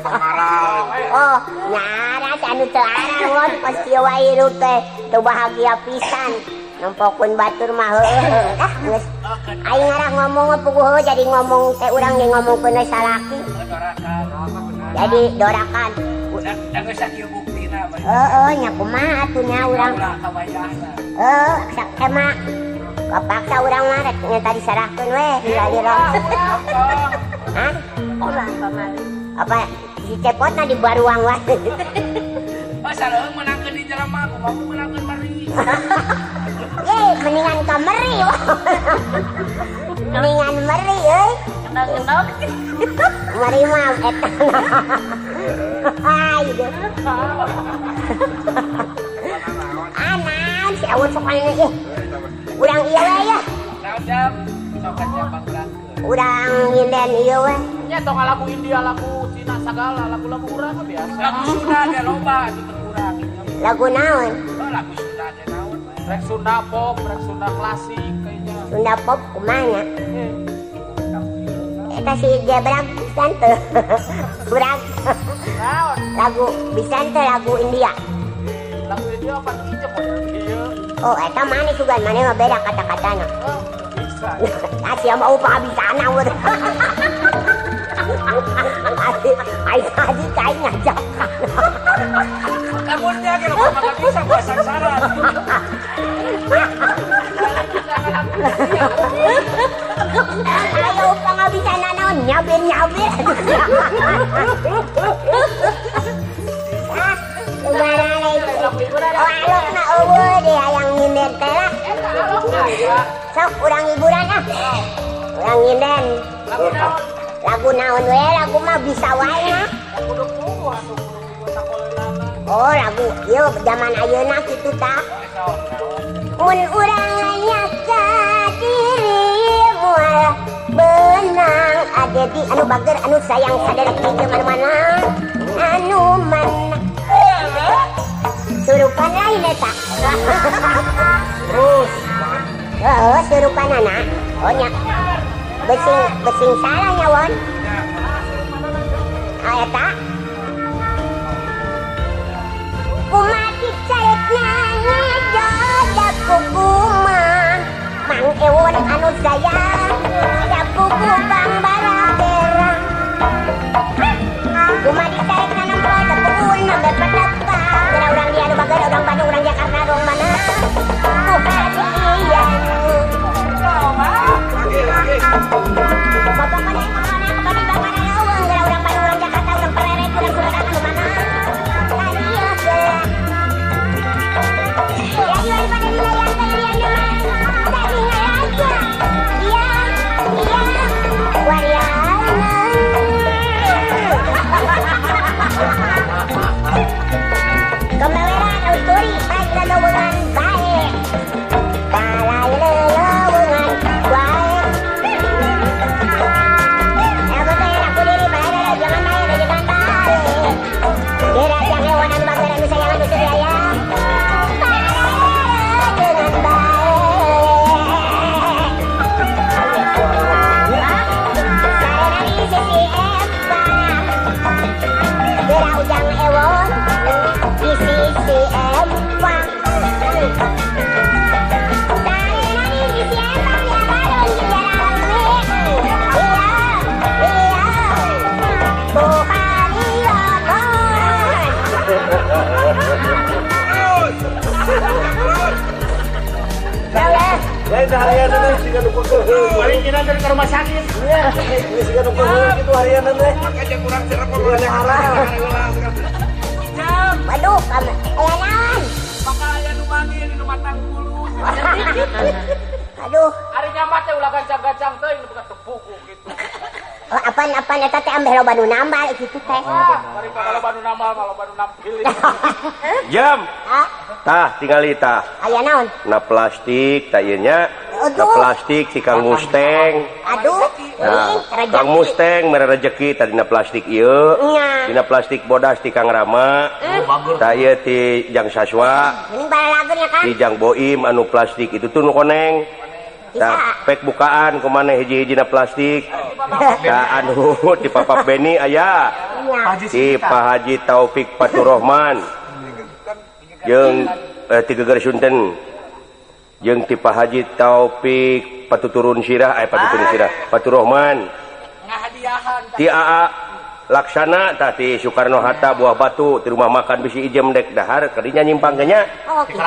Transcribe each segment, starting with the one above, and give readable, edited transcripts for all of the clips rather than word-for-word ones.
Oh, nyaras anu teu arang kos kieu wae hirup teh teu bahagia pisan. Nempokeun batur mah heueuh. Ah geus. Aing ngarah ngomong puguh jadi ngomong teh urang ge ngomongkeun we salaki. Jadi dorakan. Da geus sakieu buktina. Heeh, nya kumaha atuh nya urang. Heuh, sak ema. Kapaksa urang mah rek nya tadi sarahkeun we lila-lila. Hah? Ulah pamali. Apa si cepotna di baruang wae. Masa leuheung meunangkeun di jelema, kumaha meunangkeun meri. Ye, mendingan ka meri. Mendingan meri euy. Kendok-kendok. Meri mah eta. Ai deh. Anan si awon sok anu ih. Urang ieu we ya. Naon jam? Sok ka banggrangkeun. Urang nyinden ieu we. Nya tong lagu India, lagu Cina sagala, lagu-lagu urang mah biasa. Lagu Sunda ge loba atuh teu urang. Lagu naon? Oh, lagu Sunda ge naon we. Rek Sunda pop, rek Sunda klasik kayaknya. Sunda pop kumaha nya? Eta si Jebrak pisan teu. Burak. Naon? Lagu pisan teu lagu India. Lagu India apa ieu ieu? Oh, eta maneh sugan maneh mah beda kata-katana. Oh, bisa. Ah, sia mah upah bisana we. Ai tadi kai ngajak. Lamun dia ge loba mah bisa gua sangsara. Ayo pangabisana naon nyabir-nyabir. Oh, alokna eueuh deh hayang nyinden teh lah. Sok urang hiburan ah. Urang nyinden. Lagu naon we, lagu mah bisa wae mah. Oh, lagu ieu zaman ayeuna kitu tah. Mun urang nyaka diri moal beunang adedi anu bager anu sayang saderek di mana-mana anu mana. Surupan lain eta. Terus. Heeh, surupan anak. Oh nya. Besing besing salah nya won. Ah eta. Kumati carekna ngajodak kukuma. Mang Ewon anu sayang da kuku bang barabera. Kumati carekna nempo da kuku nembe penepa. Geura urang dia anu bager urang Bandung urang Jakarta urang mana. Ku hadian. Bapak mana mana kebani bapak mana eueung geura urang Bandung urang Jakarta urang Pereret urang Sumedang anu mana. Hadiah geura. Ya pada dilayang kalian tadi ngaraja. Iya, iya, wariana. Kemaweran uturi baik lelewungan bae. Balai lelewungan bae. Ya betul aku diri bae jangan bae jangan bae. Kira jangan hewan anu bager anu sayang anu suraya. Dengan baik. Sarena di sisi Eva. Geura Ujang Ewon di sisi Eva. Sarena di sisi Eva ya balon jarang. Iya, iya. Bukan iya. Lain harian teh siga nu keuheul. Paling kina dari ke rumah sakit. Iya, siga nu keuheul kitu harian teh. Makanya kurang cerep arah. Jam. Waduh, kamu aya naon? Bakal aya nu manggil di matang bulu. Aduh. Ari nyamat teh ulah gancang-gancang teuing nu buka tepuku gitu. Oh, apaan eta teh ambeh loba nu nambal kitu teh. Daripada loba nu nambal mah loba nu nampil. Jam. Tah tingali tah. Aya naon? Na plastik tah ieu nya. Na plastik si Kang Mustang. Aduh. Nah, Kang Mustang mere rejeki tadi na plastik ieu. Dina plastik bodas ti Kang Rama. Tah ieu ti Jang Saswa. Mending balalageun ya Kang. Ti Jang Boim anu plastik itu tuh nu koneng. Tah pek bukaan kumaneh hiji-hijina plastik. Tah anu ti Papa Beni aya. Ti Pak Haji Taufik Faturrahman jeung ti Geger Sunten jeung ti Pak Haji Taufik Patuturun Sirah Patuturun Sirah Faturrahman ti AA Laksana tah ti Soekarno Hatta Buah Batu di rumah makan bisi ijem dek dahar kadinya nyimpang ge nya. Oh kitu.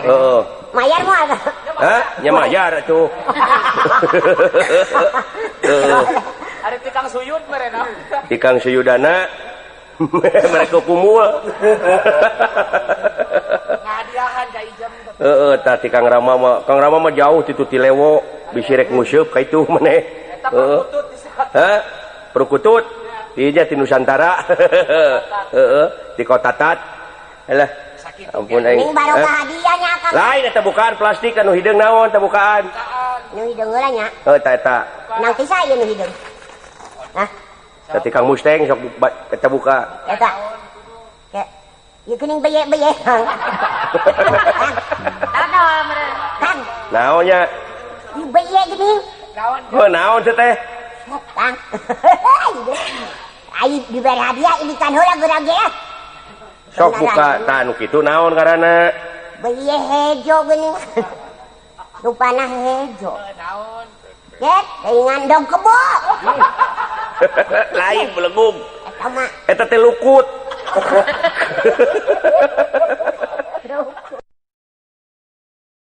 Heeh. Mayar moal. Hah? Nya mayar atuh. Heeh. Ari ti Kang Suyud merena. Ti Kang Suyudana mereka kumul. Ngahadiahan ka ijem. Heeh, tah ti Kang Rama mah, Kang Rama mah jauh ti ti Lewo bisi rek nguseup ka itu maneh. Heeh. Hah? Perkutut. Iya ti Nusantara. Heeh, di Kota Tat. Alah. Ampun aing. Ning barokah hadiah nya Kang. Lain eta bukaan plastik anu hideung naon teh bukaan. Nu hideung heula nya. Heuh eta eta. Nang tisa ieu nu hideung. Hah? Tadi Kang Musteng sok eta buka. Eta. Ke. Ieu kuning beye-beye. Kang. Naon nya? Ieu beye geuning. Naon? Heuh naon teh teh? Kang. Ai diberi hadiah ini kan heula geura ge. Sok buka tah anu kitu naon ngaranna? Beye hejo geuning. Rupana hejo. Naon? Get, teuingan dong kebo. Lain belegum. Eta mah. Eta teh lukut.